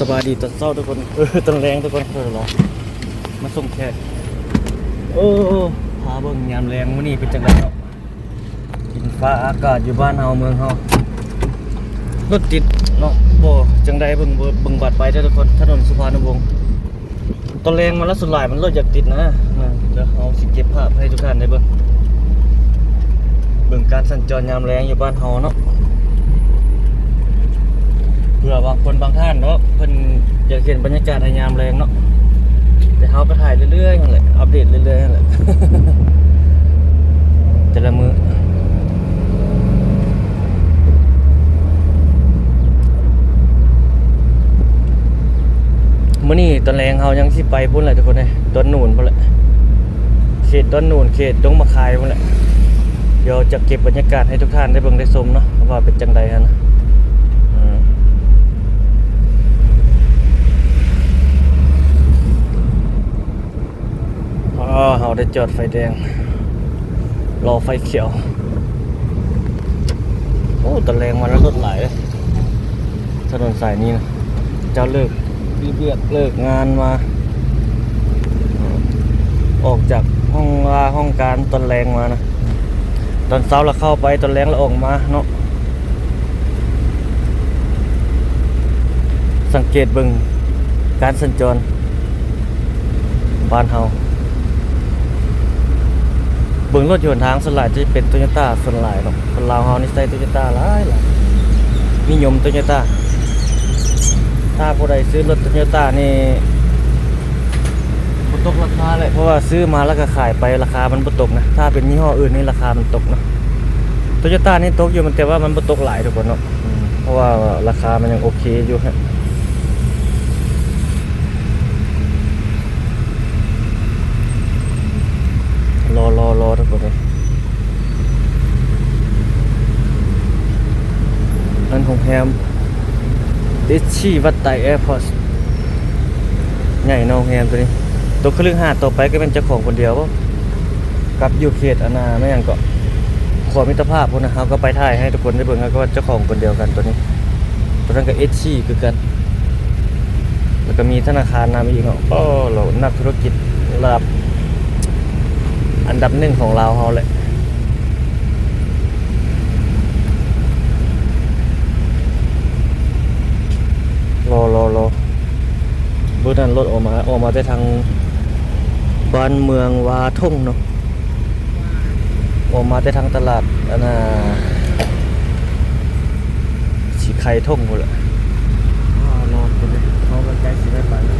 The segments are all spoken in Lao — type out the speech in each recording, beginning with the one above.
ສະບາຍດີຕອນເຊົ້າທຸກຄົນ ເອີ ຕອນແລງທຸກຄົນ ເອີ ລອງມາສົ່ງແຂກ ໂອ້ ພາເບິ່ງຍາມແລງມື້ນີ້ເປັນຈັ່ງໃດເນາະ ດິນຟ້າອາກາດຢູ່ບ້ານເຮົາເມືອງເຮົາ ລົດຕິດເນາະ ບໍ່ ຈັ່ງໃດ ເບິ່ງ ເບິ່ງບາດໄປເດີທຸກຄົນ ຖະໜົນສຸພານຸວົງ. ຕອນແລງມາແລ້ວ ສ່ວນຫຼາຍມັນລົດຢາກຕິດນະ ດຽວເຮົາຊິເກັບພາບໃຫ້ທຸກທ່ານໄດ້ເບິ່ງ ເບິ່ງການສັນຈອນຍາມແລງຢູ່ບ້ານເຮົາເນາະ ເພື່ອບາງຄົນບາງທ່ານເນາະ ເພິ່ນຢາກເຫັນບັນຍາກາດໃນຍາມແລງເນາະ ແຕ່ເຮົາກໍຖ່າຍເລື້ອຍໆຫັ້ນແຫຼະ ອັບເດດເລື້ອຍໆຫັ້ນແຫຼະ ແຕ່ລະມື້. ມື້ນີ້ຕອນແລງເຮົາຍັງຊິໄປພຸ້ນແຫຼະທຸກຄົນເອີຍ ດອນໜູນພຸ້ນແຫຼະ ເຂດດອນໜູນ ເຂດດົງໝາກຄາຍພຸ້ນແຫຼະ ດຽວຈະເກັບບັນຍາກາດໃຫ້ທຸກທ່ານໄດ້ເບິ່ງໄດ້ຊົມເນາະ ວ່າເປັນຈັ່ງໃດຫັ້ນນະ ອືມ. ອໍ ເຮົາໄດ້ຈອດໄຟແດງ ລໍໄຟຂຽວ ໂອ້ ຕອນແລງມາແລ້ວລົດຫຼາຍເດ້ ຖະໜົນສາຍນີ້ນະ ເຈົ້າເລີກ ມີວຽກເລີກງານມາ ອອກຈາກຫ້ອງລາຫ້ອງການຕອນແລງມານະ ຕອນເຊົ້າລະເຂົ້າໄປ ຕອນແລງລະອອກມາເນາະ. ສັງເກດເບິ່ງການສັນຈອນບ້ານເຮົາ ເບິ່ງລົດຢູ່ຫົນທາງສ່ວນຫຼາຍຈະເປັນໂຕໂຍຕ້າສ່ວນຫຼາຍເນາະ ຄົນລາວເຮົານີ້ໃຊ້ໂຕໂຍຕ້າຫຼາຍໆ ນິຍົມໂຕໂຍຕ້າ ຖ້າຜູ້ໃດຊື້ລົດໂຕໂຍຕ້ານີ້ ບໍ່ຕົກລາຄາແຫຼະ ເພາະວ່າຊື້ມາແລ້ວກໍຂາຍໄປ ລາຄາມັນບໍ່ຕົກນະ. ຖ້າເປັນຍີ່ຫໍ້ອື່ນນີ້ລາຄາມັນຕົກເນາະ. ໂຕໂຍຕ້ານີ້ຕົກຢູ່ ມັນ ແຕ່ວ່າມັນບໍ່ຕົກຫຼາຍທຸກຄົນເນາະ ອືມ ເພາະວ່າລາຄາມັນຍັງໂອເຄຢູ່. ລໍ ລໍ ລໍ ທຸກຄົນເອີຍ ອັນໂຮງແຮມ ເອສຊີ ວັດໄຕ ແອພອດ ໃຫຍ່ເນາະໂຮງແຮມໂຕນີ້. ໂຕຄະລຶກຫາດຕໍ່ໄປກໍແມ່ນເຈົ້າຂອງຄົນດຽວບໍ? ກັບຢູ່ເຂດອັນນ່າ ແມ່ນຫຍັງເກາະ ຂົວມິດຕະພາບພຸ້ນນະ. ເຮົາກໍໄປຖ່າຍໃຫ້ທຸກຄົນໄດ້ເບິ່ງ ແລ້ວກໍວ່າເຈົ້າຂອງຄົນດຽວກັນໂຕນີ້. ໂຕນັ້ນກໍ ເອສຊີ ຄືກັນ ແລ້ວກໍມີທະນາຄານນຳອີກເນາະ. ໂອ້ ລາວນັກທຸລະກິດລະດັບອັນດັບໜຶ່ງຂອງລາວເຮົາແຫຼະ. ລໍ ລໍ ລໍ ເບິ່ງນັ້ນ ລົດອອກມາ ອອກມາແຕ່ທາງບ້ານເມືອງວາທົ່ງເນາະ. ອອກມາແຕ່ທາງຕະຫຼາດອັນນ່າ ສີໄຄທົ່ງພຸ້ນແຫຼະ. ອໍ ລໍໂຕນີ້ ເຮົາກໍໃກ້ຊິໄດ້ໄປແລ້ວ.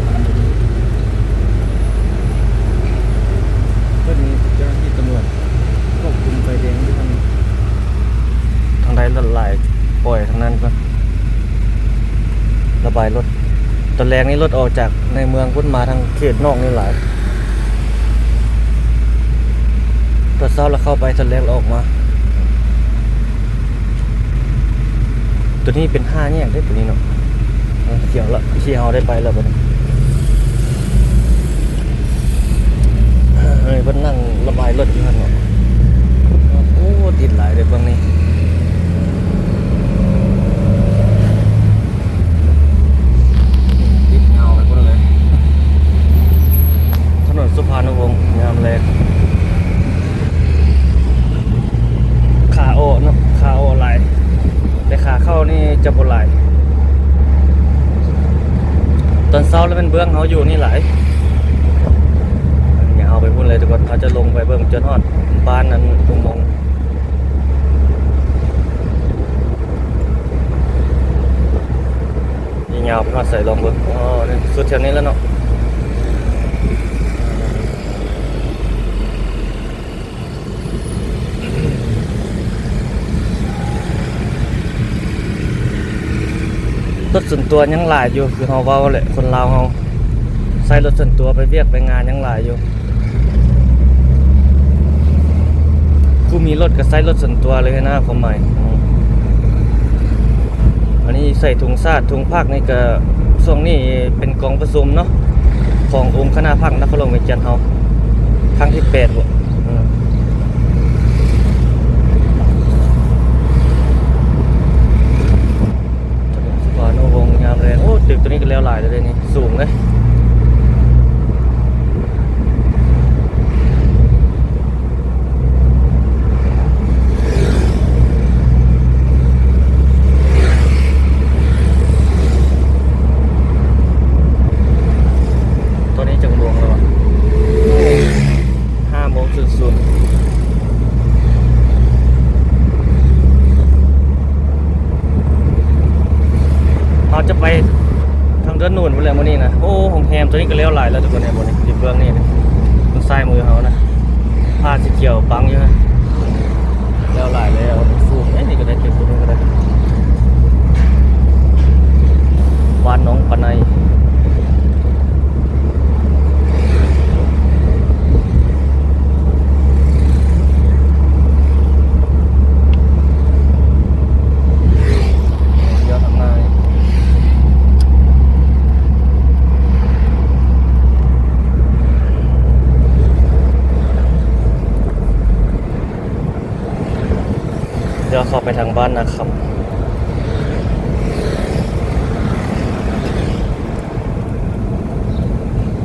ເພິ່ນມີເຈົ້າໜ້າທີ່ຕຳຫຼວດຄວບຄຸມໄຟແດງຢູ່ທາງ ທາງໃດລົດຫຼາຍ ປ່ອຍທາງນັ້ນກ່ອນ ລະບາຍລົດ. ຕອນແລງນີ້ລົດອອກຈາກໃນເມືອງພຸ້ນມາທາງເຂດນອກນີ້ຫຼາຍ. ຕອນເຊົ້າລະເຂົ້າໄປ ຕອນແລງລະອອກມາ. ໂຕນີ້ເປັນຫ້າແຍກເດ້ໂຕນີ້ເນາະ. ເອີ ຂຽວລະ ທີ່ເຮົາໄດ້ໄປແລ້ວບັດນີ້. ເອີ ເພິ່ນນັ່ງລະບາຍລົດຢູ່ຫັ້ນເນາະ. ໂອ້ ຕິດຫຼາຍເດ້ເບິ່ງນີ້. ຕິດຍາວໄປພຸ້ນເລີຍ ຖະໜົນສຸພານຸວົງຍາມແລງ. ຂາອອກເນາະ ຂາອອກຫຼາຍ ແຕ່ຂາເຂົ້ານີ້ຈະບໍ່ຫຼາຍ. ຕອນເຊົ້າລະແມ່ນເບື້ອງເຮົາຢູ່ນີ້ຫຼາຍ. ຍາວໄປພຸ້ນເລີຍທຸກຄົນ. ເຮົາຈະລົງໄປເບິ່ງຈົນຮອດບ້ານນັ້ນ ອຸໂມງ. ຍາວໄປຮອດໃສລອງເບິ່ງ. ອໍ ສຸດແຖວນີ້ແລ້ວເນາະ. ລົດສ່ວນຕົວຍັງຫຼາຍຢູ່ ຄືເຮົາເວົ້າແຫຼະ ຄົນລາວເຮົາໃຊ້ລົດສ່ວນຕົວໄປວຽກໄປງານຍັງຫຼາຍຢູ່. ຜູ້ມີລົດກໍໃຊ້ລົດສ່ວນຕົວເລີຍນະ ຄວາມໝາຍ. ອືມ ອັນນີ້ໃສ່ທຸງຊາດ ທຸງພັກນີ້ກໍ ຊ່ວງນີ້ເປັນກອງປະຊຸມເນາະ ຂອງອົງຄະນະພັກນະຄອນຫຼວງວຽງຈັນເຮົາ ຄັ້ງທີແປດບໍ? ອືມ ສະຫວານໂນວົງຍາມແລງ. ໂອ້ ຕຶກໂຕນີ້ກໍແລ້ວຫຼາຍແລ້ວເດ້ນີ້ ສູງເດ້. ຕອນນີ້ຈັກໂມງແລ້ວວະ? ຫ້າໂມງສູນສູນ. ເຮົາຈະໄປທາງເດີ່ນນູນພຸ້ນແຫຼະມື້ນີ້ນະ. ໂອ້ ໂຮງແຮມໂຕນີ້ກໍແລ້ວຫຼາຍແລ້ວທຸກຄົນເອີຍ. ບໍ່ນີ້ ຢູ່ເບື້ອງນີ້ ທາງຊ້າຍມືເຮົານະ ຜ້າສີຂຽວບັງຢູ່ນະ. ແລ້ວຫຼາຍແລ້ວ ສູງເດ້ ນີ້ກໍໄດ້ ຕຶກຕົວນີ້ກໍໄດ້ ບ້ານໜອງປາໄນ. ດຽວທາງໜ້ານີ້ ດຽວເຂົ້າໄປທາງບ້ານນາຄຳ.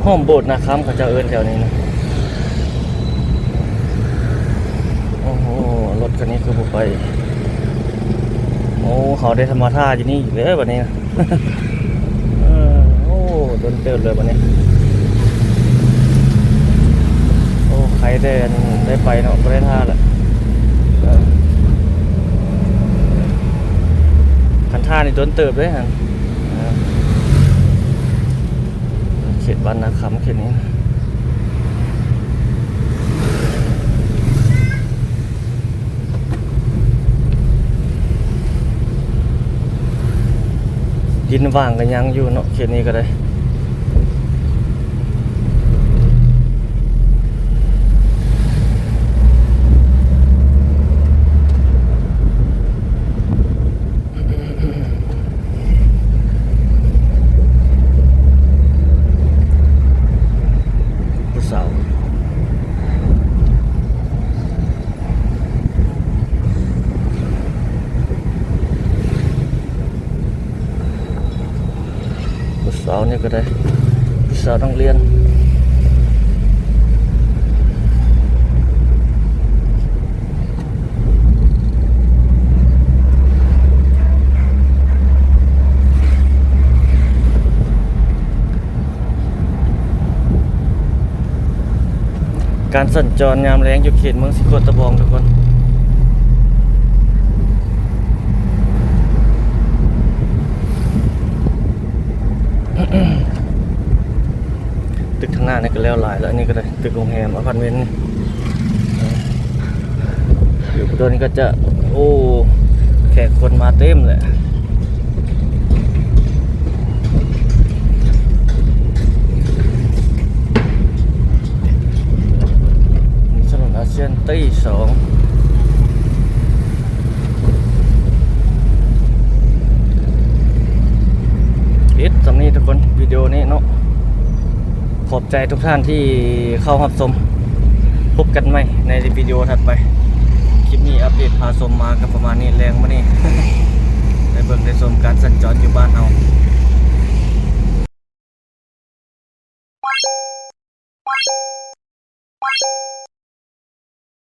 ອ້ອມໂບດນາຄຳເຂົາເຈົ້າເອີ້ນແຖວນີ້ນະ. ໂອ້ໂຫ ລົດຄັນນີ້ຄືບໍ່ໄປ. ໂອ້ ເຮົາໄດ້ມາຖ້າຢູ່ນີ້ອີກແລ້ວບັດນີ້ນະ. ເອີ ໂອ້ ດົນເຕີບເລີຍບັດນີ້. ໂອ້ ໄຄແຕ່ໄດ້ໄປເນາະ ບໍ່ໄດ້ຖ້າລະ. ເອີ ຄັນຖ້ານີ້ດົນເຕີບເດ້ຫັ້ນ. ເອີ ເຂດບ້ານນາຄຳ ເຂດນີ້ນະ ດິນຫວ່າງກໍຍັງຢູ່ເນາະ ເຂດນີ້ກໍໄດ້. ຜູ້ສາວ ຜູ້ສາວນີ້ກໍໄດ້ ຜູ້ສາວນັກຮຽນ. ການສັນຈອນຍາມແລງຢູ່ເຂດເມືອງສີໂຄດຕະບອງ ທຸກຄົນ. ຕຶກທາງໜ້ານີ້ກໍແລ້ວຫຼາຍແລ້ວ ອັນນີ້ກໍໄດ້ ຕຶກໂຮງແຮມ ອາພາດເມັນ ຢູ່ໂຕນີ້ກໍຈະ ໂອ້ ແຂກຄົນມາເຕັມແຫຼະ. ຖະໜົນອາຊຽນຕີສອງ ປິດສ່ຳນີ້ທຸກຄົນ ວິດີໂອນີ້ເນາະ. ຂອບໃຈທຸກທ່ານທີ່ເຂົ້າຮັບຊົມ. ພົບກັນໃໝ່ໃນວິດີໂອຖັດໄປ. ຄລິບນີ້ອັບເດດພາຊົມມາກໍປະມານນີ້ ແລງມື້ນີ້ ໄດ້ເບິ່ງໄດ້ຊົມການສັນຈອນຢູ່ບ້ານເຮົາ.